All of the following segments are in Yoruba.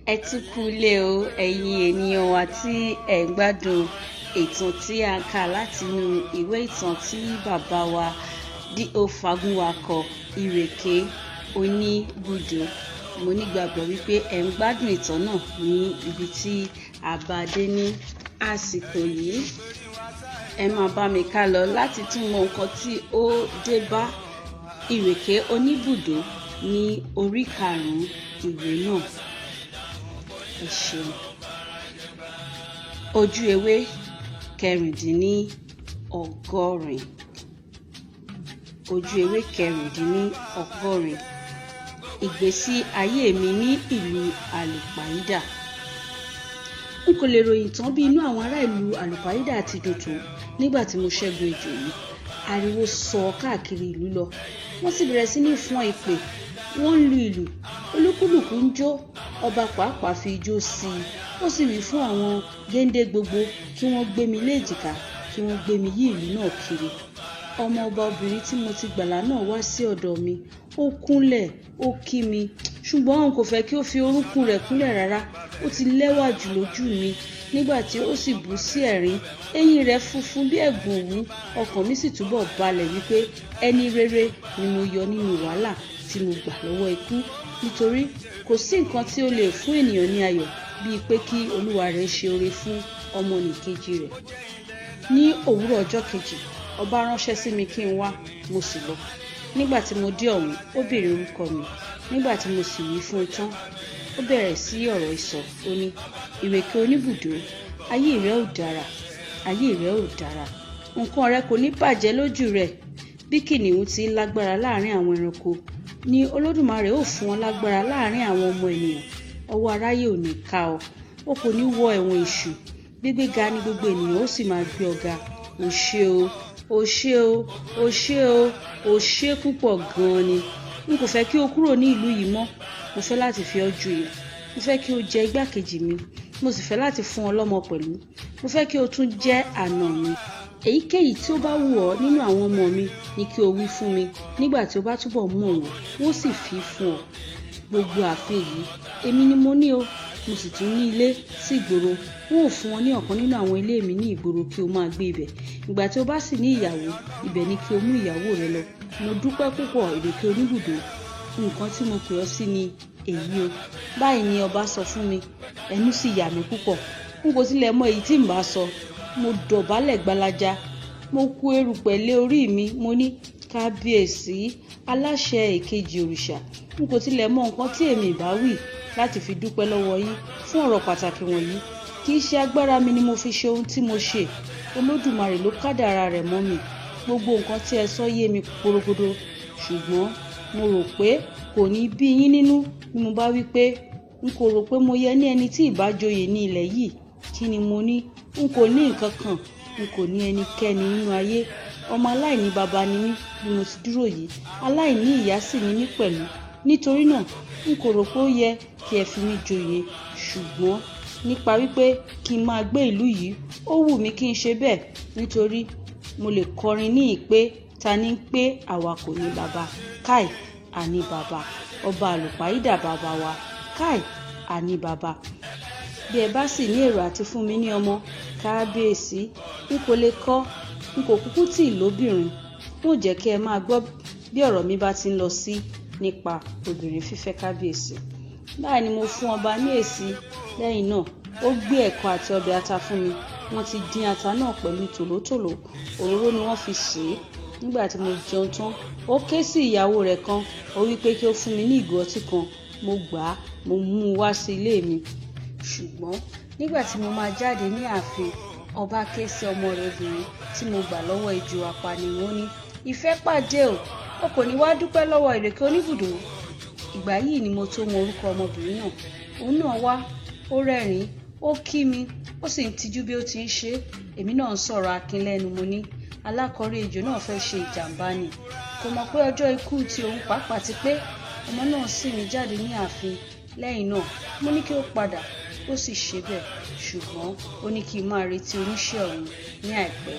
Ẹ tún kú ilé o, ẹ̀yin ènìyàn wa tí ẹ̀ ń gbádùn ìtàn tí a ń kà látinú ìwé ìtàn tí bàbá wa D.O. Fágúnwà kọ, Ìrèké Oníbùdó. Mo nígbàgbọ́ wípé ẹ̀ ń gbádùn ìtàn náà ní ibi tí a bá dé ní àsìkò yìí. Ẹ máa bá mi ká lọ láti tún mọ nǹkan tí ó dé bá Ìrèké Oníbùdó ní orí karùn-ún ìwé náà. Ẹ ṣeun. Ojú ewé 86. Ojú ewé 86. Ìgbésí ayé mi ní ìlú Àlùpàídà. N kò lè ròyìn tán bí inú àwọn ará ìlú Àlùpàídà ti dùn tó nígbà tí mo ṣẹ́gun ejò yìí. Ariwo sọ káàkiri ìlú lọ. Wọ́n sì bẹ̀rẹ̀ sí ní fọn ìpè. Wọ́n ń lu ìlù. Olúkúlùkù ń jó. Ọba pàápàá fi ijó sí i. Ó sì wí fún àwọn géńdé gbogbo kí wọ́n gbé mi léjìká, kí wọ́n gbé mi yí ìlú náà kiri. Ọmọ ọba obìnrin tí mo ti gbàlà náà wá sí ọ̀dọ̀ mi. Ó kúnlẹ̀, ó kí mi. Ṣùgbọ́n n kò fẹ́ kí ó fi orúnkún rẹ̀ kúnlẹ̀ rárá. Ó ti lẹ́wà jù lójú mi. Nígbà tí ó sì bú sí ẹ̀rín, eyín rẹ̀ funfun bí ẹ̀gún òwú. Ọkàn mi sì túbọ̀ balẹ̀ wípé ẹni rere ni mo yọ nínú wàhálà tí mo gbà lọ́wọ́ ikú. Nítorí kò sí nǹkan tí ó lè fún ènìyàn ní ayọ̀ bíi pé kí olúwa rẹ̀ ṣe oore fún ọmọnìkejì rẹ̀. Ní òwúrọ̀ ọjọ́ kejì, ọba ránṣẹ́ sí mi kí n wá, mo sì lọ. Nígbà tí mo dé ọ̀hún, ó béèrè orúkọ mi. Nígbà tí mo sì wí fún un tán, ó bẹ̀rẹ̀ sí ọ̀rọ̀ ìsọ̀. Ó ní, Ìrèké Oníbùdó, ayé rẹ ò dára, ayé rẹ ò dára. Nǹkan rẹ kò ní bàjẹ́ lójú rẹ. Bí kìnìún ti ń lágbára láàrin àwọn ẹranko, ni Olódùmarè ó fún ọ lágbára láàrin àwọn ọmọ ènìyàn. Ọwọ́ aráyé ò ní ká ọ. O kò ní wọ ẹ̀wọ̀n èṣù. Gbígbéga ni gbogbo ènìyàn ó sì máa gbé ọ ga. O ṣé o, o ṣé o, o ṣé o, o ṣé púpọ̀ gan-an ni. N kò fẹ́ kí o kúrò ní ìlú yìí mọ́. Mo fẹ́ láti fi ọ́ joyè. Mo fẹ́ kí o jẹ́ igbákejì mi. Mo sì fẹ́ láti fún ọ lọ́mọ pẹ̀lú. Mo fẹ́ kí o tún jẹ́ àna mi. Èyíkéyìí tí ó bá wù ọ́ nínú àwọn ọmọ mi ni kí o wí fún mi. Nígbà tí o bá túbọ̀ mọ̀ wọ́n, wọ́n sì fi fún ọ. Gbogbo ààfin yìí, èmi ni mo ní o. Mo sì tún ní ilé sí ìgboro. N ó fún ọ ní ọ̀kan nínú àwọn ilé mi ní ìgboro kí o máa gbé ibẹ̀. Ìgbà tí o bá sì ní ìyàwó, ibẹ̀ ni kí o mú ìyàwó rẹ lọ. Mo dúpẹ́ púpọ̀, Ìrèké Oníbùdó. Nǹkan tí mo pè ọ́ sí ni èyí o. Báyìí ni ọba sọ fún mi. Ẹnu sì yà mí púpọ̀. N kò tilẹ̀ mọ èyí tí ń bá sọ. Mo dọ̀bálẹ̀ gbalaja. Mo ku erùpẹ̀ lé orí mi. Mo ní, Kábíyèsí, aláṣẹ èkejì òrìṣà. N kò tilẹ̀ mọ nǹkan tí èmi ìbá wí láti fi dúpẹ́ lọ́wọ́ yín fún ọ̀rọ̀ pàtàkì wọ̀nyí. Kì í ṣe agbára mi ni mo fi ṣe ohun tí mo ṣe. Olódùmarè ló kádàrá rẹ̀ mọ́ mi. Gbogbo nǹkan tí ẹ sọ yé mi porogodo. Ṣùgbọ́n mo rò pé kò ní bí yín nínú bí mo bá wí pé n kò rò pé mo yẹ ní ẹni tí ìbá joyè ní ilẹ̀ yìí. Kí ni mo ní? N kò ní nǹkan kan. N kò ní ẹnikẹ́ni nínú ayé. Ọmọ aláìní baba ni mí bí mo ti dúró yìí. Aláìní ìyá sì ni mí pẹ̀lú. Nítorí náà, n kò rò pé ó yẹ kí ẹ fi mí joyè. Ṣùgbọ́n nípa wípé kí n máa gbé ìlú yìí, ó wù mí kí n ṣe bẹ́ẹ̀. Nítorí mo lè kọrin ní ìpé, ta ní pé àwa kò ní baba. Káì, a ní baba. Ọba Àlùpàídà baba wa. Káì, a ní baba. Bí ẹ bá sì ní èrò àti fún mi ní ọmọ, kábíyèsí, n kò lè kọ́, n kò kúkú tì lóbìnrin. N ó jẹ́ kí ẹ máa gbọ́ bí ọ̀rọ̀ mi bá ti ń lọ sí nípa obìnrin fífẹ́ kábíyèsí. Báyìí ni mo fún ọba ní èsì. Lẹ́yìn náà, ó gbé ẹ̀kọ àti ọbẹ̀ ata fún mi. Wọ́n ti dín ata náà pẹ̀lú tòlótòló. Òróró ni wọ́n fi sè é. Nígbà tí mo jẹun tán, ó ké sí ìyàwó rẹ̀ kan. Ó wí pé kí ó fún mi ní ìgò ọtí kan. Mo gbà á, mo mú un wá sí ilé mi. Ṣùgbọ́n nígbà tí mo máa jáde ní ààfin, ọba ké sí ọmọ rẹ̀ obìnrin tí mo gbà lọ́wọ́ ejò apanirun. Ó ní, Ìfẹ́ pàdé o. O kò ní wá dúpẹ́ lọ́wọ́ Ìrèké Oníbùdó. Ìgbà yìí ni mo tó mọ orúkọ ọmọbìnrin náà. Òun náà wá, ó rẹ́rìn-ín, ó kí mi, ó sì ń tijú bí ó ti ń ṣe. Èmi náà ń sọ̀rọ̀ akin lẹ́nu. Mo ní, alákọ̀rí ejò náà fẹ́ ṣe ìjàmbá ni. Kò mọ̀ pé ọjọ́ ikú ti òun pàápàá ti pé. Ọmọ náà sì mí jáde ní ààfin. Lẹ́yìn náà, mo ní kí ó padà, ó sì ṣe bẹ́ẹ̀. Ṣùgbọ́n ó ní kí n máa retí oníṣẹ́ òun ní àìpẹ́.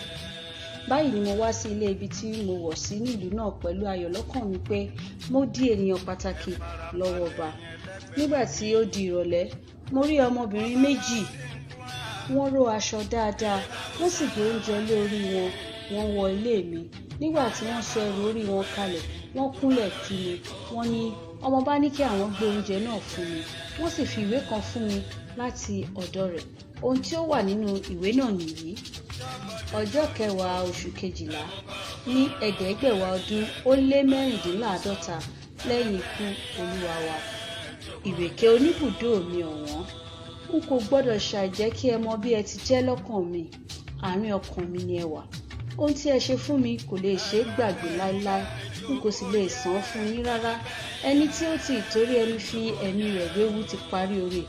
Báyìí ni mo wá sí ilé ibi tí mo wọ̀ sí ní ìlú náà pẹ̀lú ayọ̀ lọ́kàn mi pé mo di ènìyàn pàtàkì lọ́wọ́ ọba. Nígbà tí ó di ìrọ̀lẹ́, Mo rí ọmọbìnrin méjì. Wọ́n ró aṣọ dáadáa, wọ́n sì gbé oúnjẹ lé orí wọn. Wọ́n wọ ilé mi. Nígbà tí wọ́n sọ ẹrù orí wọn kalẹ̀, wọ́n kúnlẹ̀ kí mi. Wọ́n ní ọmọọba ní kí àwọn gbé oúnjẹ náà fún mi. Wọ́n sì fi ìwé kan fún mi láti ọ̀dọ̀ rẹ̀. Ohun tí ó wà nínú ìwé náà nìyí. Ọjọ́ kẹwàá oṣù kejìlá ní ẹ̀ẹ́dẹ́gbẹ̀wá ọdún ó lé mẹ́rìndínláàádọ́ta lẹ́yìn ikú Olúwa wa. Ìrèké oníbùdó mi ọ̀wọ́n. N kò gbọdọ̀ ṣàì jẹ́ kí ẹ mọ bí ẹ ti jẹ́ lọ́kàn mi. Àárín ọkàn mi ni ẹ wà. Ohun tí ẹ ṣe fún mi kò lè ṣe é gbàgbé láéláé. N kò sì lè san án fún yín rárá. Ẹni tí ó ti ìtorí ẹni fi ẹ̀mí rẹ̀ wéwu ti parí oore.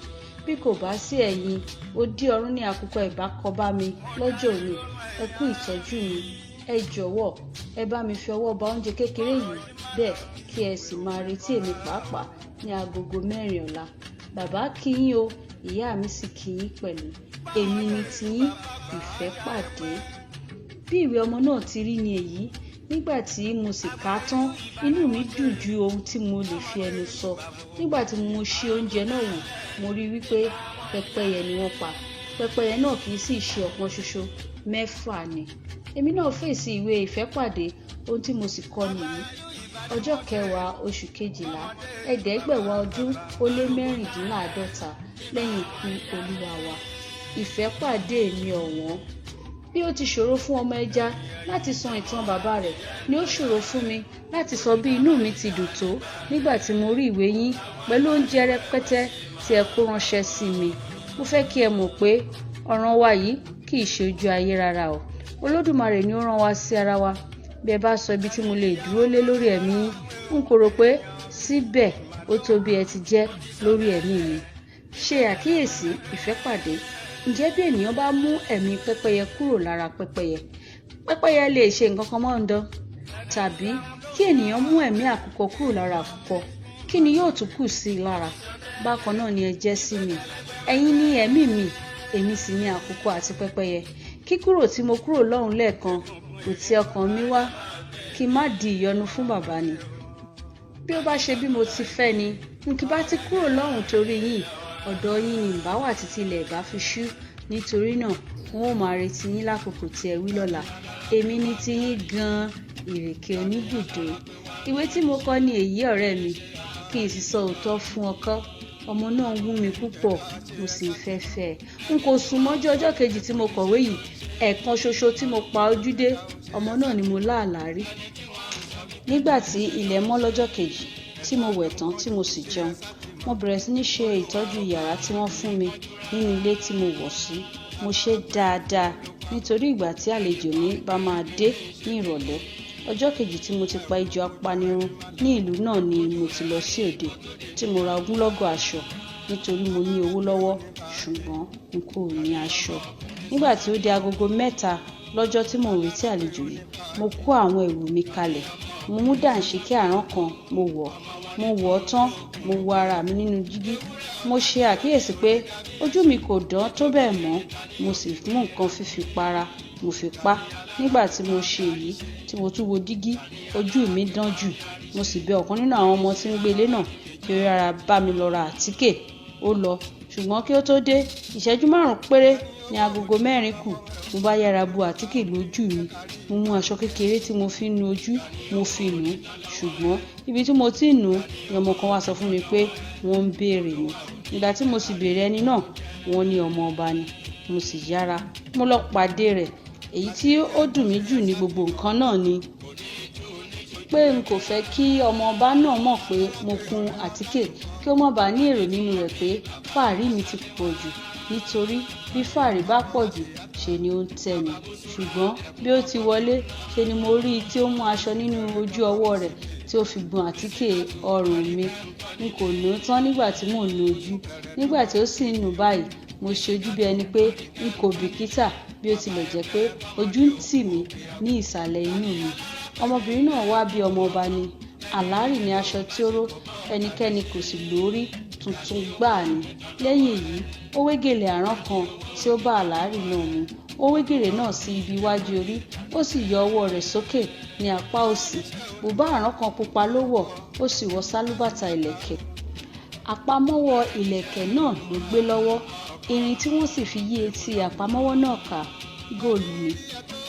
Bí kò bá sí ẹ̀yin, òde ọ̀run ní àkùkọ ìbá kọ bá mi lọ́jọ́ òní. Ẹ kú ìtọ́jú mi. Ẹ jọ̀wọ́, ẹ bá mi fi ọwọ́ ba oúnjẹ kékeré yìí bẹ́ẹ̀ kí ẹ sì máa retí èmi pàápàá ní agogo 4 ọ̀la. Bàbá kí yín o, ìyá mi sì kí yín pẹ̀lú. Èmi ni tiyín, Ìfẹ́pàdé. Bí ìwé ọmọ náà ti rí ni èyí. Nígbà tí mo sì kà á tán, inú mi dùn ju ohun tí mo lè fi ẹnu sọ. Nígbà tí mo ṣí oúnjẹ náà wò, mo rí i wípé pẹ́pẹ́yẹ ni wọ́n pa. Pẹ́pẹ́yẹ náà kì í sì ṣe ọ̀kan ṣoṣo, 6 ni. Èmi náà fèsì ìwé Ìfẹ́pàdé, ohun tí mo sì kọ nìyí. Ọjọ́ kẹwàá oṣù kejìlá, ẹ̀ẹ́dẹ́gbẹ̀wá ọdún ó lé mẹ́rìndínláàádọ́ta lẹ́yìn ikú Olúwa wa. Ìfẹ́pàdé mi ọ̀wọ́n. Bí ó ti ṣòro fún ọmọ ẹja láti sọ ìtàn bàbá rẹ̀ ni ó ṣòro fún mi láti sọ bí inú mi ti dùn tó nígbà tí mo rí ìwé yín pẹ̀lú oúnjẹ rẹpẹtẹ tí ẹ kó ránṣẹ́ sí mi. Mo fẹ́ kí ẹ mọ̀ pé ọ̀ràn wa yìí kì í ṣe ojú ayé rárá o. Olódùmarè ni ó rán wa sí ara wa. Bí ẹ bá sọ ibi tí mo lè dúró lé lórí ẹ̀mí yín, n kò rò pé síbẹ̀ ó tó bí ẹ ti jẹ́ lórí ẹ̀mí mi. Ṣe àkíyèsí Ìfẹ́pàdé. Ǹjẹ́ bí ènìyàn bá mú ẹ̀mí pẹ́pẹ́yẹ kúrò lára pẹ́pẹ́yẹ, pẹ́pẹ́yẹ lè ṣe nǹkan kan mọ́ ń dán? Tàbí kí ènìyàn mú ẹ̀mí àkùkọ kúrò lára àkùkọ, kí ni yóò tún kù sí i lára? Bákan náà ni ẹ jẹ́ sí mi. Ẹ̀yin ni ẹ̀mí mi, èmi sì ni àkùkọ àti pẹ́pẹ́yẹ. Kíkúrò tí mo kúrò lọ́hùn lẹ́ẹ̀kan kò tí ọkàn mi wá kí n má di ìyọnu fún bàbá ni. Bí ó bá ṣe bí mo ti fẹ́ ni, n kì bá ti kúrò lọ́hùn torí yín. Ọ̀dọ̀ yín ni ǹ bá wà títí ilẹ̀ ìbá fi ṣú. Nítorí náà, n ó máa retí yín lákòókò tí ẹ wí lọ́la. Èmi ni tiyín gan-an, Ìrèké oníbùdó. Ìwé tí mo kọ ni èyí ọ̀rẹ́ mi. Kí n sì sọ òótọ́ fún ọ kọ́. Ọmọ náà wú mi púpọ̀, mo sì ń fẹ́ fẹ́ ẹ. N kò sùn mọ́jú ọjọ́ kejì tí mo kọ̀wé yìí. Ẹ̀ẹ̀kan ṣoṣo tí mo pa ojú dé, ọmọ náà ni mo lá àlá rí. Nígbà tí ilẹ̀ mọ́ lọ́jọ́ kejì tí mo wẹ̀ tán tí mo sì jẹun, mo bẹ̀rẹ̀ sí ní ṣe ìtọ́jú yàrá tí wọ́n fún mi nínú ilé tí mo wọ̀ sí. Mo ṣe dáadáa nítorí ìgbà tí àlejò mi bá máa dé ní ìrọ̀lẹ́. Ọjọ́ kejì tí mo ti pa ejò apanirun ní ìlú náà ni mo ti lọ sí òde tí mo ra ogúnlọ́gọ̀ aṣọ nítorí mo ní owó lọ́wọ́ ṣùgbọ́n n kò ní aṣọ. Nígbà tí ó di agogo 3 lọ́jọ́ tí mò ń retí àlejò yìí, mo kó àwọn ẹ̀wù mi kalẹ̀. Mo mú dàǹṣíkí àrán kan, mo wọ̀. Mo wọ̀ ọ́ tán, mo wo ara mi nínú jígí. Mo ṣe àkíyèsí pé ojú mi kò dán tó bẹ́ẹ̀ mọ́. Mo sì mú nǹkan fífi para, mo fi pa. Nígbà tí mo ṣe èyí tí mo tún wo dígí, ojú mi dán jù. Mo sì bẹ ọ̀kan nínú àwọn ọmọ tí ń gbé ilé náà kí ó yára bá mi lọ ra àtíkè. Ó lọ, ṣùgbọ́n kí ó tó dé, ìṣẹ́jú 5 péré ní agogo 4 kù. Mo bá yára bu àtíkè lójú mi. Mo mú aṣọ kékeré tí mo fi ń nu ojú, mo fi nù ú. Ṣùgbọ́n ibi tí mo ti ń nù ú ni ọmọ kan wá sọ fún mi pé wọ́n ń béèrè mi. Nígbà tí mo sì béèrè ẹni náà, wọ́n ní ọmọ ọba ni. Mo sì yára, mo lọ pàdé rẹ̀. Èyí tí ó dùn mí jù ní gbogbo nǹkan náà ni pé n kò fẹ́ kí ọmọ ọba náà mọ̀ pé mo kun àtíkè kí ó má bàa ní èrò nínú rẹ̀ pé fàárí mi ti pọ̀ jù. Nítorí bí fàárí bá pọ̀ jù, ṣe ni ó ń tẹ́ mi. Ṣùgbọ́n bí ó ti wọlé, ṣe ni mo rí i tí ó mú aṣọ nínú ojú ọwọ́ rẹ̀ tí ó fi gbọn àtíkè ọrùn mi. N kò nù ú tán nígbà tí mò ń nu ojú. Nígbà tí ó sì ń nù báyìí, mo ṣe ojú bí ẹni pé n kò bìkítà bí ó tilẹ̀ jẹ́ pé ojú ń tì mí ní ìsàlẹ̀ inú mi. Ọmọbìnrin náà wá bí ọmọ ọba ni. Àlárì ní aṣọ tí ó ró, ẹnikẹ́ni kò sì lórí tuntun gbáà ni. Lẹ́yìn èyí, ó wé gèlè àrán kan tí ó bá àlárì náà mu. Ó wé gèlè náà sí ibi iwájú orí, ó sì yọ ọwọ́ rẹ̀ sókè ní apá òsì. Bùbá àrán kan pupa ló wọ̀, ó sì wọ sálúbàtà ìlẹ̀kẹ̀. Àpamọ́wọ́ ìlẹ̀kẹ̀ náà ló gbé lọ́wọ́. Irin tí wọ́n sì fi yí etí àpamọ́wọ́ náà ká góòlù ni.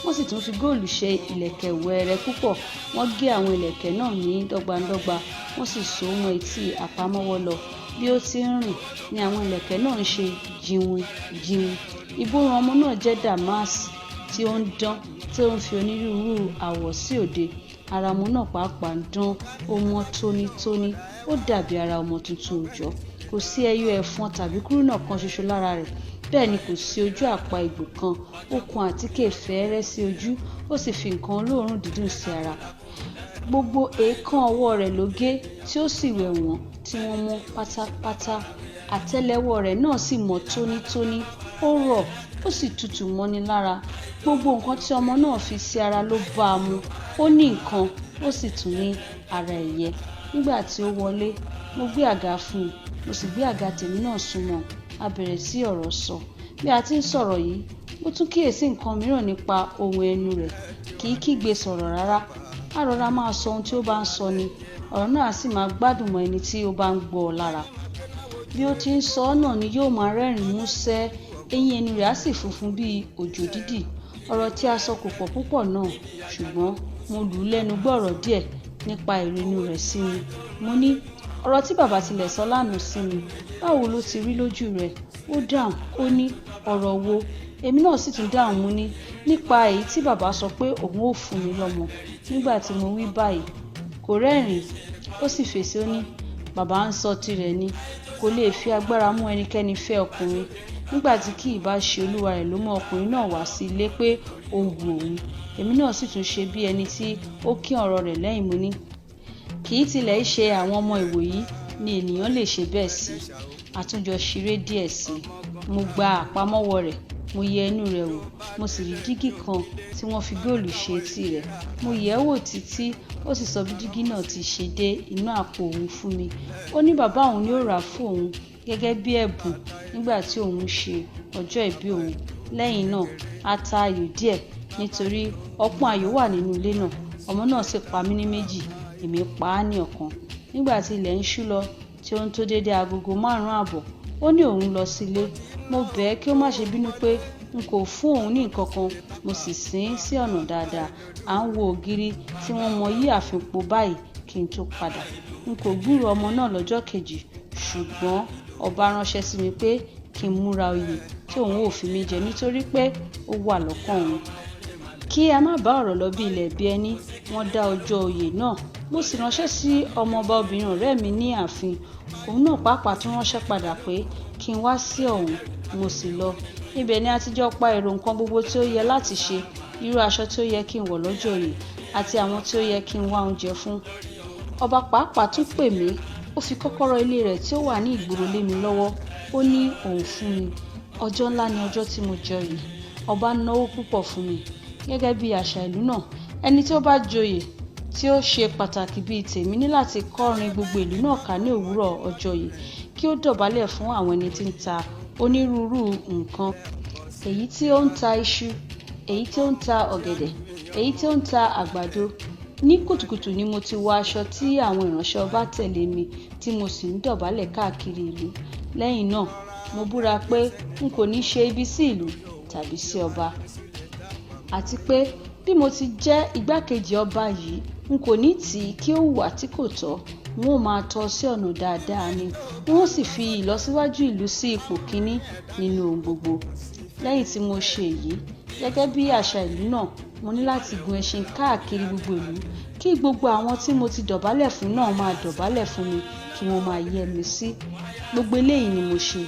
Wọ́n sì tún fi góòlù ṣe ìlẹ̀kẹ̀ wẹ́ẹ́rẹ́ púpọ̀. Wọ́n gé àwọn ìlẹ̀kẹ̀ náà ní dọ́gbandọ́gba, wọ́n sì so ó mọ́ etí àpamọ́wọ́ lọ. Bí ó ti ń rìn ni àwọn ìlẹ̀kẹ̀ náà ń ṣe jìnwìn jìnwìn. Ìborùn ọmọ náà jẹ́ dàmáàsì tí ó ń dán, tí ó ń fi onírúurú àwọ̀ sí òde. Ara ọmọ náà pàápàá ń dán, ó mọ́ tónítóní, ó dàbí ara ọmọ tuntun òòjọ́. Kò sí ẹyọ ẹ̀fọn tàbí kúrúnà kan ṣoṣo lára rẹ̀. Bẹ́ẹ̀ ni kò sí ojú àpá egbò kan. Ó kun àtíkè fẹ́ẹ́rẹ́ sí ojú, ó sì fi nǹkan olóòórùn dídùn sí ara. Gbogbo èékán ọwọ́ rẹ̀ ló gé, tí ó sì wẹ̀ wọ́n tí wọ́n mọ́ pátápátá. Àtẹ́lẹwọ́ rẹ̀ náà sì mọ́ tónítóní, ó rọ̀, ó sì tutù mọ́ni lára. Gbogbo nǹkan tí ọmọ náà fi sí ara ló bá a mu. Ó ní nǹkan, ó sì tún ní ara ẹ̀yẹ. Nígbà tí ó wọlé, mo gbé àga fún un, mo sì gbé àga tèmi náà súnmọ́. A bẹ̀rẹ̀ sí ọ̀rọ̀ sọ. Bí a ti ń sọ̀rọ̀ yìí, mo tún kíyèsí nǹkan mìíràn nípa ohùn ẹnu rẹ̀. Kì í kígbe sọ̀rọ̀ rárá. A rọra máa sọ ohun tí ó bá ń sọ ni. Ọ̀rọ̀ náà a sì máa gbádùn mọ́ ẹni tí ó bá ń gbọ́ ọ lára. Bí ó ti ń sọ ọ́ náà ni yóò máa rẹ́rìn-ín músẹ́. Eyín ẹnu rẹ̀ á sì funfun bí òjò dídì. Ọ̀rọ̀ tí a sọ kò pọ̀ púpọ̀ náà, ṣùgbọ́n mo lù ú lẹ́nu gbọ́rọ̀ díẹ̀ nípa ìrònú rẹ̀ sí mi. Mo ní, ọ̀rọ̀ tí bàbá tilẹ̀ sọ lánàá sí mi, báwo ló ti rí lójú rẹ̀? Ó dáhùn, ó ní, ọ̀rọ̀ wo? Èmi náà sì tún dáhùn, mo ní, nípa èyí tí bàbá sọ pé òun ó fún mi lọ́mọ. Nígbà tí mo wí báyìí, kò rẹ́rìn-ín, ó sì fèsì, ó ní, bàbá ń sọ tirẹ̀ ni, kò lè fi agbára mú ẹnikẹ́ni fẹ́ ọkùnrin. Nígbà tí kì í bá ṣe olúwa rẹ̀ ló mú ọkùnrin náà wá sí ilé pé ó wù òun. Èmi náà sì tún ṣe bí ẹni tí ó kín ọ̀rọ̀ rẹ̀ lẹ́yìn, mo ní, kì í tilẹ̀ ṣe àwọn ọmọ ìwòyí ni ènìyàn lè ṣe bẹ́ẹ̀ sí. A tún jọ ṣeré díẹ̀ sí i. Mo gba àpamọ́wọ́ rẹ̀, mo yẹ inú rẹ̀ wò, mo sì rí dígí kan tí wọ́n fi góòlù ṣe etí rẹ̀. Mo yẹ̀ ẹ́ wò títí, ó sì sọ bí dígí náà ti ṣe dé inú àpò òun fún mi. Ó ní bàbá òun ni ó rà á fún òun gẹ́gẹ́ bí ẹ̀bùn nígbà tí òun ṣe ọjọ́ ìbí òun. Lẹ́yìn náà, a ta ayò díẹ̀ nítorí ọpọ́n ayò wà nínú ilé náà. Ọmọ náà sì pa mí ní méjì, èmi pa á ní ọ̀kan. Nígbà tí ilẹ̀ ń ṣú lọ, tí ó ń tó dédé agogo 5:30, ó ní òun lọ sílé. Mo bẹ̀ ẹ́ kí ó má ṣe bínú pé n kò fún òun ní nǹkan kan, mo sì sin ín sí ọ̀nà dáadáa. À ń wo ògiri tí wọ́n mọ yí ààfin po báyìí kí n tó padà. N kò gbúrò ọmọ náà lọ́jọ́ kejì, ṣùgbọ́n ọba ránṣẹ́ sí mi pé kí n múra oyè tí òun ó fi mí jẹ nítorí pé ó wà lọ́kàn òun. Kí a má bá ọ̀rọ̀ lọ bí ilẹ̀ bí ẹní, wọ́n dá ọjọ́ oyè náà. Mo sì ránṣẹ́ sí ọmọọba obìnrin ọ̀rẹ́ mi ní ààfin. Òun náà pàápàá tún ránṣẹ́ padà pé kí n wá sí ọ̀hún, mo sì lọ. Ibẹ̀ ni a ti jọ pa èrò nǹkan gbogbo tí ó yẹ láti ṣe, irú aṣọ tí ó yẹ kí n wọ̀ lọ́jọ́ oyè àti àwọn tí ó yẹ kí n wá oúnjẹ fún. Ọba pàápàá tún pè mí, ó fi kọ́kọ́rọ́ ilé rẹ̀ tí ó wà ní ìgboro lé mi lọ́wọ́. Ó ní òun fún mi. Ọjọ́ ńlá ni ọjọ́ tí mo joyè. Ọba náwó púpọ̀ fún mi. Gẹ́gẹ́ bí àṣà ìlú náà, ẹni tí ó bá joyè tí ó ṣe pàtàkì bíi tèmi ní láti kọrin gbogbo ìlú náà ká ní òwúrọ̀ ọjọ́ yìí kí ó dọ̀bálẹ̀ fún àwọn ẹni tí ń ta onírúurú nǹkan. Èyí tí ó ń ta iṣu, èyí tí ó ń ta ọ̀gẹ̀dẹ̀, èyí tí ó ń ta àgbàdo. Ní kùtùkùtù ni mo ti wọ aṣọ tí àwọn ìránṣẹ́ ọba tẹ̀lé mi tí mo sì ń dọ̀bálẹ̀ káàkiri ìlú. Lẹ́yìn náà, mo búra pé n kò ní ṣe ibi sí ìlú tàbí sí ọba. Àti pé bí mo ti jẹ́ igbákejì ọba yìí, n kò ní tì í kí ó hùwà tí kò tọ́. N ó máa tọ́ ọ sí ọ̀nà dáadáa ni. N ó sì fi ìlọsíwájú ìlú sí ipò kíní nínú ohun gbogbo. Lẹ́yìn tí mo ṣe èyí, gẹ́gẹ́ bí àṣà ìlú náà, mo ní láti gun ẹṣin káàkiri gbogbo ìlú kí gbogbo àwọn tí mo ti dọ̀bálẹ̀ fún náà máa dọ̀bálẹ̀ fún mi kí wọ́n máa yẹ́ mi sí. Gbogbo eléyìí ni mo ṣe.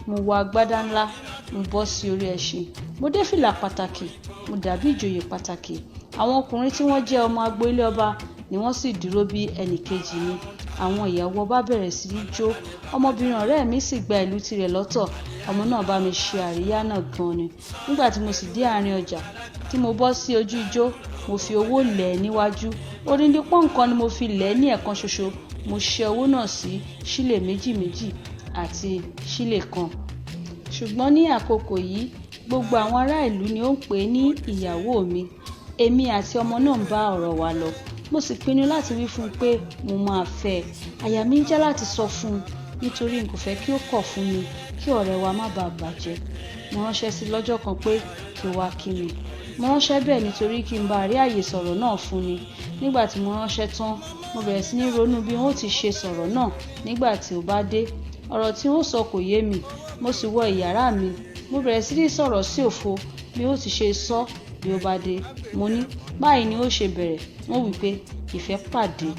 Mo wọ agbádá ńlá, mo bọ́ sí orí ẹṣin, mo dé fìlà pàtàkì, mo dàbí ìjòyè pàtàkì. Àwọn ọkùnrin tí wọ́n jẹ́ ọmọ agbo ilé ọba ni wọ́n sì dúró bí ẹnì kejì mi. Àwọn ìyàwó ọba bẹ̀rẹ̀ sí í jó. Ọmọbìnrin ọ̀rẹ́ mi sì gba ìlú tirẹ̀ lọ́tọ̀. Ọmọ náà bá mi ṣe àríyá náà gan ni. Nígbà tí mo sì dé àárín ọjà, tí mo bọ́ sí ojú ijó, mo fi owó lẹ̀ ẹ́ níwájú. Odindi pọ́n kan ni mo fi lẹ̀ ẹ́ ní ẹ̀kan ṣoṣo. Mo ṣẹ́ owó náà sí ṣílè méjì méjì àti ṣílè kan. Ṣùgbọ́n ní àkókò yìí, gbogbo àwọn ará ìlú ni ó ń pè ní ìyàwó mi. Èmi àti ọmọ náà ń bá ọ̀rọ̀ wa lọ. Mo sì pinnu láti wí fún un pé mo máa fẹ́ ẹ. Àyà mi ń já láti sọ fún un. nítorí n kò fẹ́ kí ó kọ̀ fún mi kí ọ̀rẹ́ wa má bàa bàjẹ́. Mo ránṣẹ́ sí i lọ́jọ́ kan pé kí ó wá kí mi. Mo ránṣẹ́ bẹ́ẹ̀ nítorí kí n bá rí àyè sọ̀rọ̀ náà fún ni. Nígbà tí mo ránṣẹ́ tán, mo bẹ̀rẹ̀ sí ní ronú bí n ó ti ṣe sọ̀rọ̀ náà nígbà tí ó bá dé. Ọ̀rọ̀ tí n ó sọ kò yé mi. Mo sì wọ ìyàrá mi. Mo bẹ̀rẹ̀ sí ní sọ̀rọ̀ sí òfo bí ó ti ṣe sọ bí ó bá dé. Mo ní, báyìí ni ó ṣe bẹ̀rẹ̀. Ó wí pé, ìfẹ́ pàdé.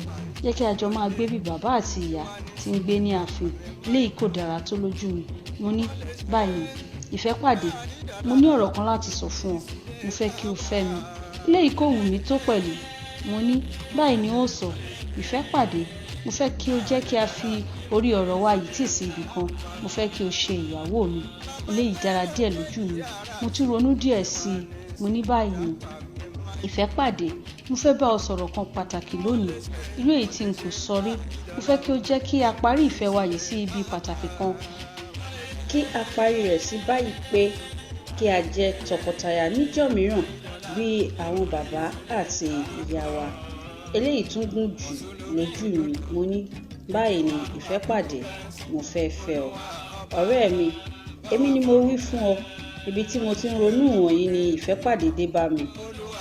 Jẹ́ kí a jọ máa gbé bí bàbá àti ìyá tí ń gbé ní ààfin. Eléyìí kò dára tó lójú mi. Mo ní, báyìí ni, ìfẹ́ pàdé. Mo ní ọ̀rọ̀ kan láti sọ fún ọ. Mo fẹ́ kí o fẹ́ mi. Eléyìí kò wù mí tó pẹ̀lú. Mo ní, báyìí ni ó sọ. Ìfẹ́ pàdé. Mo fẹ́ kí o jẹ́ kí a fi orí ọ̀rọ̀ wa yìí tì sí ibi kan. Mo fẹ́ kí o ṣe ìyàwó mi. Eléyìí dára díẹ̀ lójú mi. Mo tún ronú díẹ̀ sí i. Mo ní, báyìí ni, ìfẹ́ pàdé. Mo fẹ́ bá ọ sọ̀rọ̀ kan pàtàkì lónìí. Irú èyí tí n kò sọ rí. Mo fẹ́ kí o jẹ́ kí a parí ìfẹ́ wa yìí sí ibi pàtàkì kan. Kí a parí rẹ̀ sí báyìí pé kí a jẹ́ tọkọtaya níjọ́ mìíràn bí àwọn bàbá àti ìyá wa. Eléyìí tún gùn jù lójú mi. Mo ní, báyìí ni, ìfẹ́ pàdé. Mo fẹ́ fẹ́ ọ. Ọ̀rẹ́ mi, èmi ni mo wí fún ọ. Ibi tí mo ti ń ronú wọ̀nyí ni ìfẹ́ pàdé dé bá mi.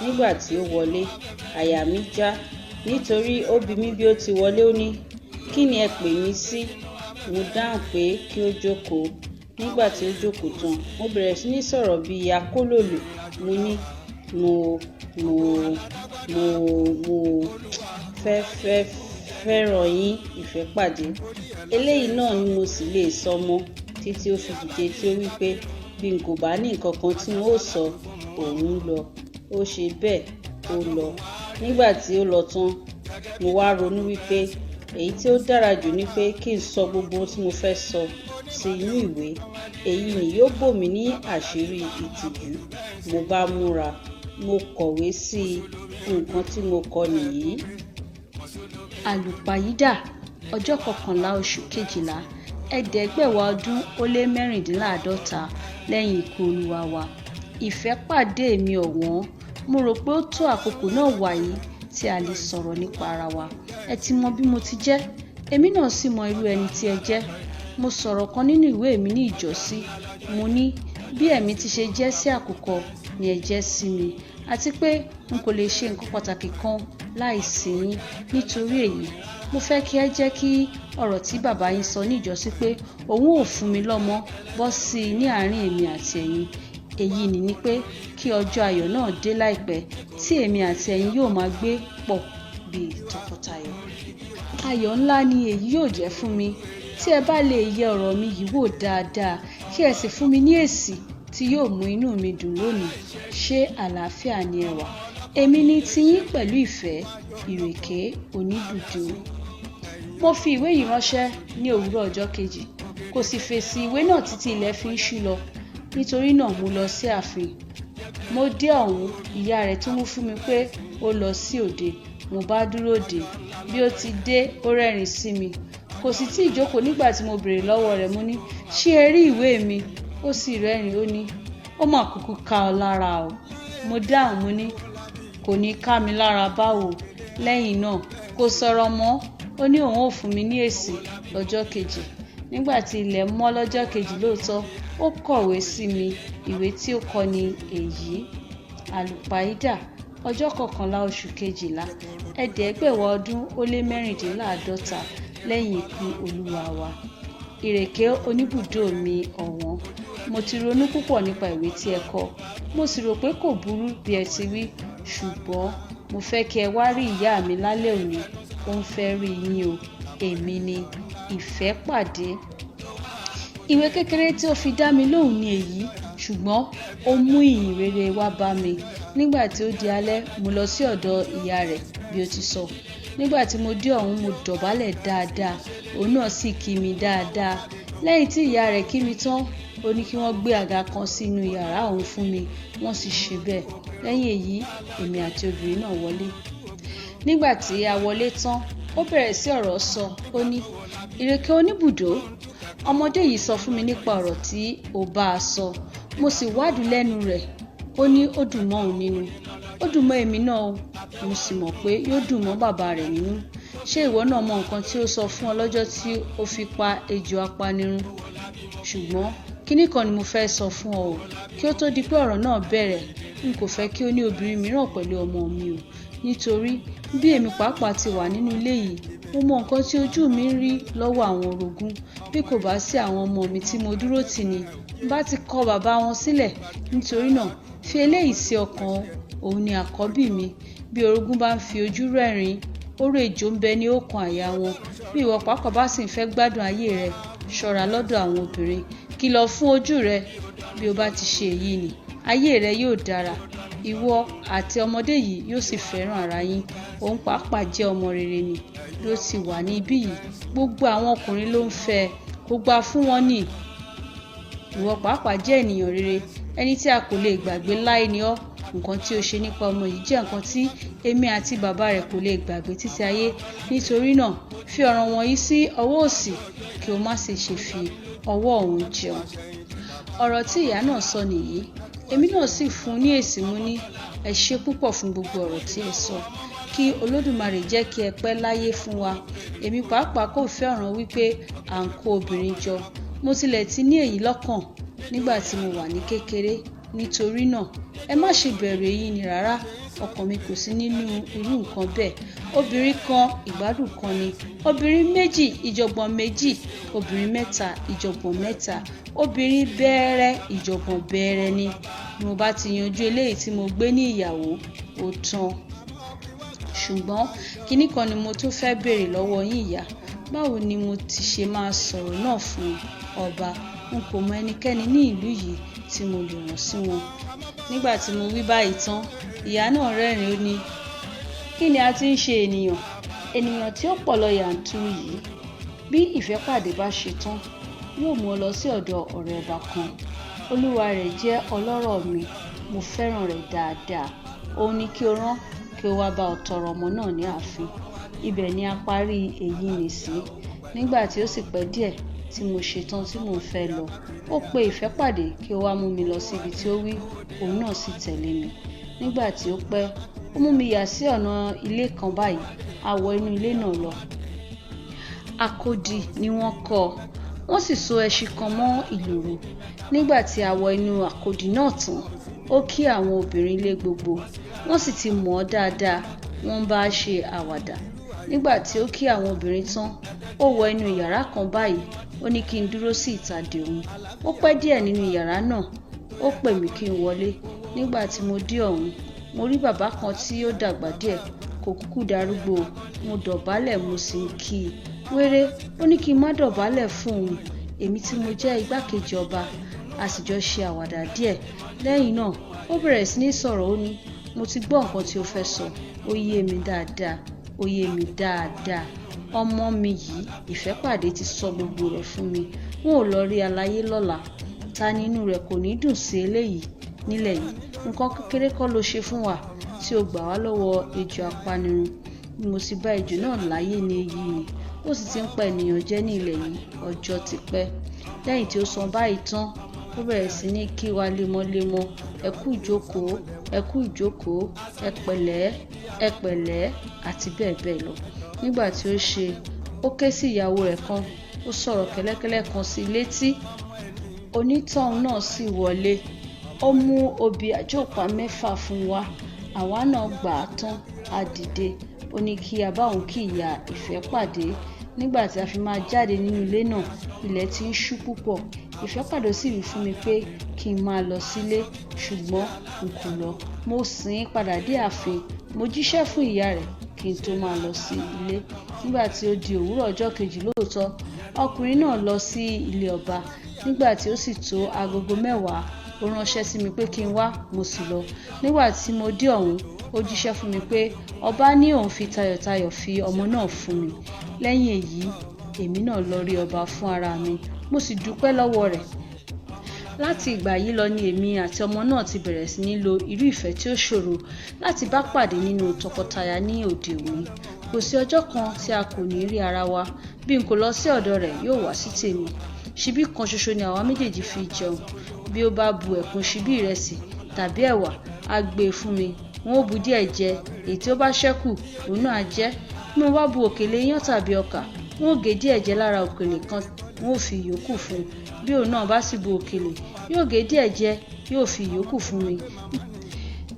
Nígbà tí ó wọlé, àyà mi já nítorí ó bi mí bí ó ti wọlé. Ó ní, kí ni ẹ pè mí sí? Mo dáhùn pé kí ó jókòó. Nígbà tí ó jókòó tán, mo bẹ̀rẹ̀ sí ní sọ̀rọ̀ bí akólòlò. Mo ní, mo, mo, mo, mo fẹ́ fẹ́ fẹ́ràn yín, ìfẹ́ pàdé. Eléyìí náà ni mo sì lè sọ mọ́ títí ó fi dìde tí ó wí pé bí n kò bá ní nǹkan kan tí n ó sọ, òun ń lọ. Ó ṣe bẹ́ẹ̀, ó lọ. Nígbà tí ó lọ tán, mo wá ronú wípé èyí tí ó dára jù ni pé kí n sọ gbogbo ohun tí mo fẹ́ sọ sí inú ìwé. Èyí ni yóò bò mí ní àṣírí ìtìjú. Mo bá múra, mo kọ̀wé sí i. Nǹkan tí mo kọ nìyí. Àlùpàyídà, ọjọ́ kọkànlá oṣù kejìlá, ẹ̀ẹ́dẹ́gbẹ̀wá ọdún ó lé mẹ́rìndínláàádọ́ta lẹ́yìn ikú Olúwa wa. Ìfẹ́ pàdé mi ọ̀wọ́n. Mo rò pé ó tó àkókò náà wàyí tí a lè sọ̀rọ̀ nípa ara wa. Ẹ ti mọ bí mo ti jẹ́, èmi náà sì mọ irú ẹni tí ẹ jẹ́. Mo sọ̀rọ̀ kan nínú ìwé mi ní ìjọ́sí. Mo ní bí ẹ̀mí ti ṣe jẹ́ sí àkùkọ ni ẹ jẹ́ sí mi, àti pé n kò lè ṣe nǹkan pàtàkì kan láìsí yín. Nítorí èyí, mo fẹ́ kí ẹ jẹ́ kí ọ̀rọ̀ tí bàbá yín sọ ní ìjọ́sí pé òun ò fún mi lọ́mọ bọ́ sí i ní àárín èmi àti ẹ̀yin. Èyí ni pé kí ọjọ́ ayọ̀ náà dé láìpẹ́ tí èmi àti ẹ̀yin yóò máa gbé pọ̀ bí tọkọtaya. Ayọ̀ ńlá ni èyí yóò jẹ́ fún mi tí ẹ bá lè yẹ ọ̀rọ̀ mi yìí wò dáadáa kí ẹ sì fún mi ní èsì tí yóò mú inú mi dùn lónìí. Ṣé àlàáfíà ni ẹ wà? Èmi ni tiyín pẹ̀lú ìfẹ́, Ìrèké Oníbùdó. Mo fi ìwé yìí ránṣẹ́ ní òwúrọ̀ ọjọ́ kejì. Kò sì fèsì ìwé náà títí ilẹ̀ fi ń ṣú lọ. Nítorí náà mo lọ sí ààfin. Mo dé ọ̀hún, ìyá rẹ̀ tún wí fún mi pé ó lọ sí òde. Mo bá dúró dè. Bí ó ti dé, ó rẹ́rìn sí mi. Kò sì tí ì jókòó nígbà tí mo béèrè lọ́wọ́ rẹ̀. Mo ní, ṣé ẹ rí ìwé mi? Ó sì rẹ́rìn. Ó ní, ó mà kúkú ká ọ lára o. Mo dáhùn, mo ní, kò ní ká mi lára báwo. Lẹ́yìn náà, kò sọ̀rọ̀ mọ́. Ó ní òun ò fún mi ní èsì lọ́jọ́ kejì. Nígbà tí ilẹ̀ mọ́ lọ́jọ́ kejì lóòótọ́, ó kọ̀wé sí mi. Ìwé tí ó kọ ni èyí. Àlùpàídà, ọjọ́ kọkànlá oṣù kejìlá, ẹ̀ẹ́dẹ́gbẹ̀wá ọdún ó lé mẹ́rìndínláàádọ́ta lẹ́yìn ikú Olúwa wa. Ìrèké Oníbùdó mi ọ̀wọ́n. Mo ti ronú púpọ̀ nípa ìwé tí ẹ kọ. Mo sì rò pé kò burú bí ẹ ti wí. Ṣùgbọ́n mo fẹ́ kí ẹ wá rí ìyá mi lálẹ́ òní. Ó ń fẹ́ rí yín o. Èmi ni Ìfẹ́ pàdé. Ìwé kékeré tí ó fi dá mi lóhùn ni èyí, ṣùgbọ́n ó mú ìyìn rere wá bá mi. Nígbà tí ó di alẹ́, mo lọ sí ọ̀dọ̀ ìyá rẹ̀ bí ó ti sọ. Nígbà tí mo dé ọ̀hún, mo dọ̀bálẹ̀ dáadáa, òun náà sì kí mi dáadáa. Lẹ́yìn tí ìyá rẹ̀ kí mi tán, ó ní kí wọ́n gbé àga kan sínú yàrá òun fún mi, wọ́n sì ṣe bẹ́ẹ̀. Lẹ́yìn èyí, èmi àti obìnrin náà wọlé. Nígbà tí a wọlé tán, ó bẹ̀rẹ̀ sí ọ̀rọ̀ sọ. Ó ní, Ìrèké Oníbùdó, ọmọdé yìí sọ fún mi nípa ọ̀rọ̀ tí ó bá a sọ. Mo sì wádìí lẹ́nu rẹ̀. Ó ní ó dùn mọ́ òun nínú. Ó dùn mọ́ èmi náà o. Mo sì mọ̀ pé yóò dùn mọ́ bàbá rẹ̀ nínú. Ṣé ìwọ náà mọ nǹkan tí ó sọ fún ọ lọ́jọ́ tí ó fi pa ejò apanirun? Ṣùgbọ́n kinní kan ni mo fẹ́ sọ fún ọ o. Kí ó tó di pé ọ̀rọ̀ náà bẹ̀rẹ̀, n kò fẹ́ kí o ní obìnrin mìíràn pẹ̀lú ọmọ mi o. Nítorí bí èmi pàápàá ti wà nínú ilé yìí, mo mọ nǹkan tí ojú mi ń rí lọ́wọ́ àwọn orogún. Bí kò bá sí àwọn ọmọ mi tí mo dúró tì ní, n bá ti kọ bàbá wọn sílẹ̀. Nítorí náà, fi eléyìí sí ọkàn o. Òun ni àkọ́bí mi. Bí orogún bá ń fi ojú rẹ́rìn-ín, oró ejò ń bẹ ní òòkan àyà wọn. Bí ìwọ pàápàá bá sì ń fẹ́ gbádùn ayé rẹ, ṣọ́ra lọ́dọ̀ àwọn obìnrin. Kìlọ̀ fún ojú rẹ. Bí o bá ti ṣe èyí ni, ayé rẹ yóò dára. Ìwọ àti ọmọdé yìí yóò sì fẹ́ràn ara yín. Òun pàápàá jẹ́ ọmọ rere ni. Bí ó ti wà ní ibí yìí, gbogbo àwọn ọkùnrin ló ń fẹ́ ẹ. Kò gbà fún wọn ni. Ìwọ pàápàá jẹ́ ènìyàn rere, ẹni tí a kò lè gbàgbé láé ni ọ́. Nǹkan tí o ṣe nípa ọmọ yìí jẹ́ nǹkan tí èmi àti bàbá rẹ̀ kò lè gbàgbé títí ayé. Nítorí náà, fi ọ̀rọ̀ wọ̀nyí sí ọwọ́ òsì kí o má sì ṣe fi ọwọ́ ọ̀hún jẹun. Ọ̀rọ̀ tí ìyá náà sọ nìyí. Èmi náà sì fún un ní èsì. Mo ní, ẹ ṣé púpọ̀ fún gbogbo ọ̀rọ̀ tí ẹ sọ. Kí Olódùmarè jẹ́ kí ẹ pẹ́ láyé fún wa. Èmi pàápàá kò fẹ́ ọ̀ràn wípé à ń kó obìnrin jọ. Mo tilẹ̀ ti ní èyí lọ́kàn nígbà tí mo wà ní kékeré. Nítorí náà, ẹ má ṣe bẹ̀rù èyí ni rárá. Ọkàn mi kò sí nínú irú nǹkan bẹ́ẹ̀. Obìnrin kan, ìgbádùn kan ni. Obìnrin méjì, ìjọ̀gbọ̀n méjì. Obìnrin mẹ́ta, ìjọ̀gbọ̀n mẹ́ta. Obìnrin bẹ́ẹ́rẹ́, ìjọ̀gbọ̀n bẹ́ẹ́rẹ́ ni. Bí mo bá ti yanjú eléyìí tí mo gbé ní ìyàwó, ó tán. Ṣùgbọ́n kinní kan ni mo tún fẹ́ béèrè lọ́wọ́ yín ìyá. Báwo ni mo ti ṣe máa sọ̀rọ̀ náà fún ọba? N kò mọ ẹnikẹ́ni ní ìlú yìí tí mo lè rán sí wọn. Nígbà tí mo wí báyìí tán, ìyá náà rẹ́rìn-ín, ó ní, kí ni a ti ń ṣe ènìyàn? Ènìyàn tí ó pọ̀ lọ yànturu yìí. Bí ìfẹ́pàdé bá ṣe tán, yóò mú ọ lọ sí ọ̀dọ̀ ọ̀rẹ́ ọba kan. Olúwa rẹ̀ jẹ́ ọlọ́rọ̀ mi. Mo fẹ́ràn rẹ̀ dáadáa. Òun ni kí o rán kí ó wá bá ọ tọrọ ọmọ náà ní ààfin. Ibẹ̀ ni a parí èyí nì sí. Nígbà tí ó sì pẹ́ díẹ̀ tí mo ṣetán tí mò ń fẹ́ lọ, ó pe ìfẹ́pàdé kí ó wá mú mi lọ sí ibi tí ó wí, òun náà sì tẹ̀lé mi. Nígbà tí ó pẹ́, ó mú mi yà sí ọ̀nà ilé kan báyìí. A wọ inú ilé náà lọ. Akodi ni wọ́n kọ́. Wọ́n sì so ẹṣin kan mọ́ ìloro. Nígbà tí a wọ inú àkòdì náà tán, ó kí àwọn obìnrin ilé gbogbo. Wọ́n sì ti mọ̀ ọ́ dáadáa, wọ́n ń bá a ṣe àwàdà. Nígbà tí ó kí àwọn obìnrin tán, ó wọ inú yàrá kan báyìí. Ó ní kí n dúró sí ìta dè òun. Ó pẹ́ díẹ̀ nínú yàrá náà. Ó pè mí kí n wọlé. Nígbà tí mo dé ọ̀hún, mo rí bàbá kan tí ó dàgbà díẹ̀, kò kúkú darúgbó. Mo dọ̀bálẹ̀, mo sì ń kí i. Wéré, ó ní kí n má dọ̀bálẹ̀ fún òun, èmi tí mo jẹ́ igbákejì ọba. A sì jọ ṣe àwàdà díẹ̀. Lẹ́yìn náà, ó bẹ̀rẹ̀ sí ní sọ̀rọ̀. Ó ní, mo ti gbọ́ nǹkan tí o fẹ́ sọ. Ó yé mi dáadáa. Ó yé mi dáadáa. Ọmọ mi yìí, ìfẹ́pàdé ti sọ gbogbo rẹ̀ fún mi. N ó lọ rí aláyé lọ́la. Ta ni inú rẹ̀ kò ní dùn sí eléyìí nílẹ̀ yìí? Nǹkan kékeré kọ́ ló ṣe fún wa tí ó gbà wá lọ́wọ́ ejò apanirun. Bí mo ti bá ejò náà láyé ní èyí ni, ó sì ti ń pa ènìyàn jẹ ní ilẹ̀ yìí ọjọ́ ti pẹ́. Lẹ́yìn tí ó sọ báyìí tán, ó bẹ̀rẹ̀ sí ní kí wa lemọ́lemọ́. Ẹ kú ìjókòó, ẹ kú ìjókòó, ẹ pẹ̀lẹ́, ẹ pẹ̀lẹ́, àti bẹ́ẹ̀ bẹ́ẹ̀ lọ. Nígbà tí ó ṣe, ó ké sí ìyàwó rẹ̀ kan, ó sọ̀rọ̀ kẹ́lẹ́kẹ́lẹ́ kan sí létí. Onítọ̀hún náà sì wọlé. Ó mú obì àjọpá mẹ́fà fún wa. Àwa náà gbà á tán, a dìde. Ó ní kí a bá òun kí ìyá ìfẹ́pàdé. Nígbà tí a fi máa jáde nínú ilé náà, ilẹ̀ ti ń ṣú púpọ̀. Ìfẹ́pàdé sì wí fún mi pé kí n máa lọ sílé, ṣùgbọ́n n kò lọ. Mo sìn ín padà dé ààfin. Mo jíṣẹ́ fún ìyá rẹ̀ kí n tó máa lọ sí ilé. Nígbà tí ó di òwúrọ̀ ọjọ́ kejì lóòótọ́, ọkùnrin náà lọ sí ilé ọba. Nígbà tí ó sì tó agogo mẹ́wàá, ó ránṣẹ́ sí mi pé kí n wá, mo sì lọ. Nígbà tí mo dé ọ̀hún, ó jíṣẹ́ fún mi pé ọba ní òun fi tayọ̀tayọ̀ fi ọmọ náà fún mi. Lẹ́yìn èyí, èmi náà lọ rí ọba fún ara mi, mo sì dúpẹ́ lọ́wọ́ rẹ̀. Láti ìgbà yìí lọ ni èmi àti ọmọ náà ti bẹ̀rẹ̀ sí ní lo irú ìfẹ́ tí ó ṣòro láti bá pàdé nínú tọkọtaya ní òde òní. Kò sí ọjọ́ kan tí a kò ní rí ara wa. Bí n kò lọ sí ọ̀dọ̀ rẹ̀, yóò wá sí tèmi. Ṣíbí kan ṣoṣo ni àwa méjèèjì fi jẹun. Bí ó bá bu ẹ̀kún ṣíbí ìrẹsì tàbí ẹ̀wà, á gbé e fún mi. N ó bu díẹ̀ jẹ, èyí tí ó bá ṣẹ́kù, òun náà á jẹ. Bí mo bá bu òkèlè iyán tàbí ọkà, n ó gé díẹ̀ jẹ lára òkèlè kan, n ó fi ìyókù fún un. Bí òun náà bá sì bu òkèlè, yóò gé díẹ̀ jẹ, yóò fi ìyókù fún mi.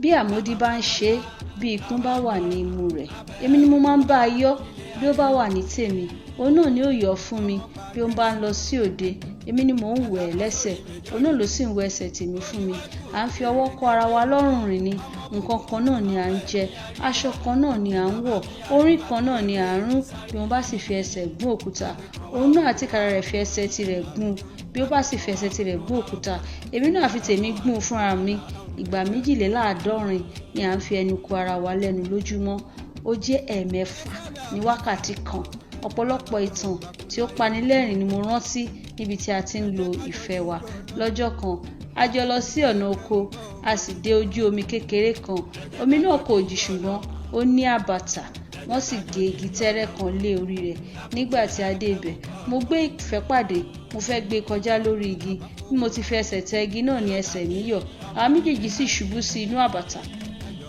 Bí àmódí bá ń ṣe é, bí ikún bá wà ní imú rẹ̀, èmi ni mo máa ń bá a yọ́. Bí ó bá wà ní tèmi, òun náà ni ó yọ́ fún mi. Bí ó bá ń lọ sí òde, èmi ni mò ń wẹ̀ ẹ́ lẹ́sẹ̀, òun náà ló sì ń wẹ ẹsẹ̀ tèmi fún mi. À ń fi ọwọ́ kó ara wa lọ́rùn rìn ni. Nǹkan kan náà ni à ń jẹ, aṣọ kan náà ni à ń wọ̀, orí kan náà ni à ń rún. Bí mo bá sì fi ẹsẹ̀ gún òkúta, òun náà tìkára rẹ̀ fi ẹsẹ̀ tirẹ̀ gún. Bí ó bá sì fi ẹsẹ̀ tirẹ̀ gún òkúta, èmi náà fi tèmi gún fúnra mi. Ìgbà 72 ni à ń fi ẹnu kò ara wa lẹ́nu lójúmọ́. Ó jẹ́ ẹ̀ẹ̀mẹ́fà ní wákàtí kan. Ọ̀pọ̀lọpọ̀ ìtàn tí ó pani lẹ́rìn ni mo rántí níbi tí a ti ń lo ìfẹ́ wa. Lọ́jọ́ kan, a jọ lọ sí ọ̀nà oko, a sì dé ojú omi kékeré kan. Omi náà kò jìn ṣùgbọ́n ó ní àbàtà. Wọ́n sì gé igi tẹ́ẹ́rẹ́ kan lé orí rẹ̀. Nígbà tí a dé ibẹ̀, mo gbé ìfẹ́ pàdé, mo fẹ́ gbé e kọjá lórí igi. Bí mo ti fi ẹsẹ̀ tẹ igi náà ní ẹsẹ̀ mi yọ̀. Àwa méjèèjì sì ṣubú sí inú àbàtà.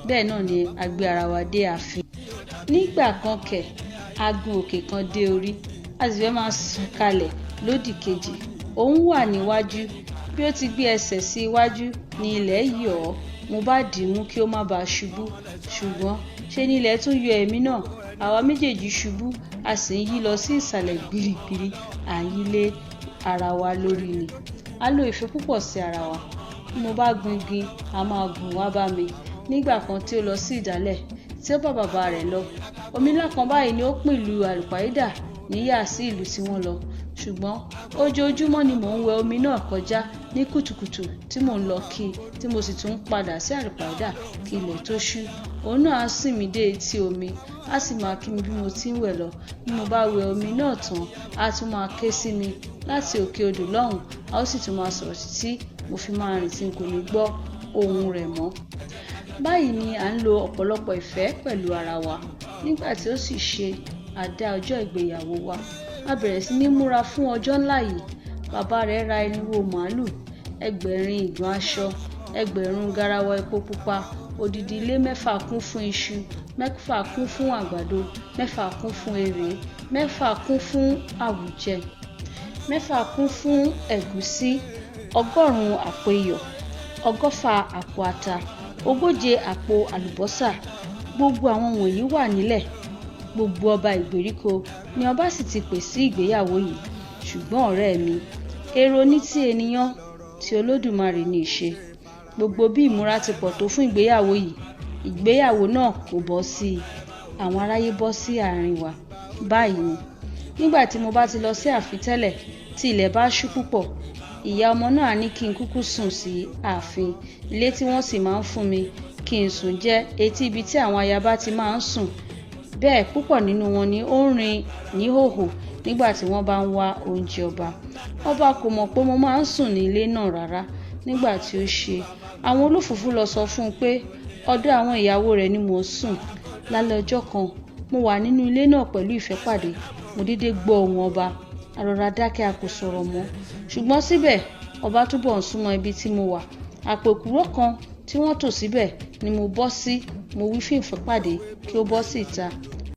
Bẹ́ẹ̀ náà ni a gbé ara wa dé ààfin. Nígbà kan kẹ̀, a gun òkè kan dé orí, a sì fẹ́ máa sùn kalẹ̀ lódì kejì. Òun wà níwájú. Bí ó ti gbé ẹsẹ̀ sí iwájú ní ilẹ̀ yọ̀ ọ́. Mo bá dìímú kí ó má ba ṣubú. Ṣùgbọ́n ṣe ni ilẹ̀ tún yọ èmi náà. Àwa méjèèjì ṣubú, a sì ń yí lọ sí ìsàlẹ̀ gbìrìgbìrì, à ń yí lé ara wa lórí ni. A lo ìfẹ́ púpọ̀ sí ara wa. Bí mo bá gun igi, a máa gùn wá bá mi. Nígbà kan tí ó lọ sí ìdálẹ̀, tí ó bá bàbá rẹ̀ lọ, omi ńlá kan báyìí ni ó pín ìlú Àlùpàídà níyà sí ìlú tí wọ́n lọ. Ṣùgbọ́n ojoojúmọ́ ni mò ń wẹ omi náà kọjá ní kùtùkùtù tí mò ń lọ kí, tí mo sì tún ń padà sí Àlùpàídà kí ilẹ̀ tó ṣú. Òun náà á sìn mí dé etí omi, á sì máa kí mi bí mo ti ń wẹ̀ lọ. Bí mo bá wẹ omi náà tán, á tún máa ké sí mi láti òkè odò lọ́hùn, a ó sì tún máa sọ̀rọ̀ títí mo fi máa rìn tí n kò ní gbọ́ ohùn rẹ̀ mọ́. Báyìí ni à ń lo ọ̀pọ̀lọpọ̀ ìfẹ́ pẹ̀lú ara wa. Nígbà tí ó sì ṣe, a dá ọjọ́ ìgbéyàwó wa. A bẹ̀rẹ̀ sí ní múra fún ọjọ́ ńlá yìí. Bàbá rẹ̀ ra irinwó màlúù, 800 ìgbọ̀n aṣọ, 1000 garawa epo pupa, odidi ilé 6 kún fún iṣu, 6 kún fún àgbàdo, 6 kún fún erèé, 6 kún fún àwùjẹ, 6 kún fún ẹ̀gúsí, 100 àpò iyọ̀, 120 àpò ata, 40 àpò àlùbọ́sà. Gbogbo àwọn wọ̀nyí wà nílẹ̀. Gbogbo ọba ìgbèríko ni ọba sì ti pè sí ìgbéyàwó yìí. Ṣùgbọ́n ọ̀rẹ́ mi, èrò ní ti ènìyàn, tí Olódùmarè ní í ṣe. Gbogbo bí ìmúra ti pọ̀ tó fún ìgbéyàwó yìí, ìgbéyàwó náà kò bọ́ sí i. Àwọn aráyé bọ́ sí àárín wa. Báyìí ni. Nígbà tí mo bá ti lọ sí ààfin tẹ́lẹ̀, tí ilẹ̀ bá ṣú púpọ̀, ìyá ọmọ náà á ní kí n kúkú sùn sí ààfin. Ilé tí wọ́n sì máa ń fún mi kí n sùn jẹ́ etí ibi tí àwọn ayaba ti máa ń sùn. Bẹ́ẹ̀ púpọ̀ nínú wọn ni ó ń rìn níhòhò nígbà tí wọ́n bá ń wá oúnjẹ ọba. Ọba kò mọ̀ pé mo máa ń sùn ní ilé náà rárá. Nígbà tí ó ṣe, àwọn olófòfó lọ sọ fún un pé ọ̀dọ̀ àwọn ìyàwó rẹ̀ ni mò ń sùn. Lálẹ́ ọjọ́ kan, mo wà nínú ilé náà pẹ̀lú ìfẹ́ pàdé. Mo dédé gbọ́ ohùn ọba. A rọra dákẹ́, a kò sọ̀rọ̀ mọ́. Ṣùgbọ́n síbẹ̀, ọba túbọ̀ ń súnmọ́ ibi tí mo wà. Àpò èkùrọ́ kan tí wọ́n tò síbẹ̀ ni mo bọ́ sí. Mo wí fún ìfẹ́ pàdé kí ó bọ́ sí ìta.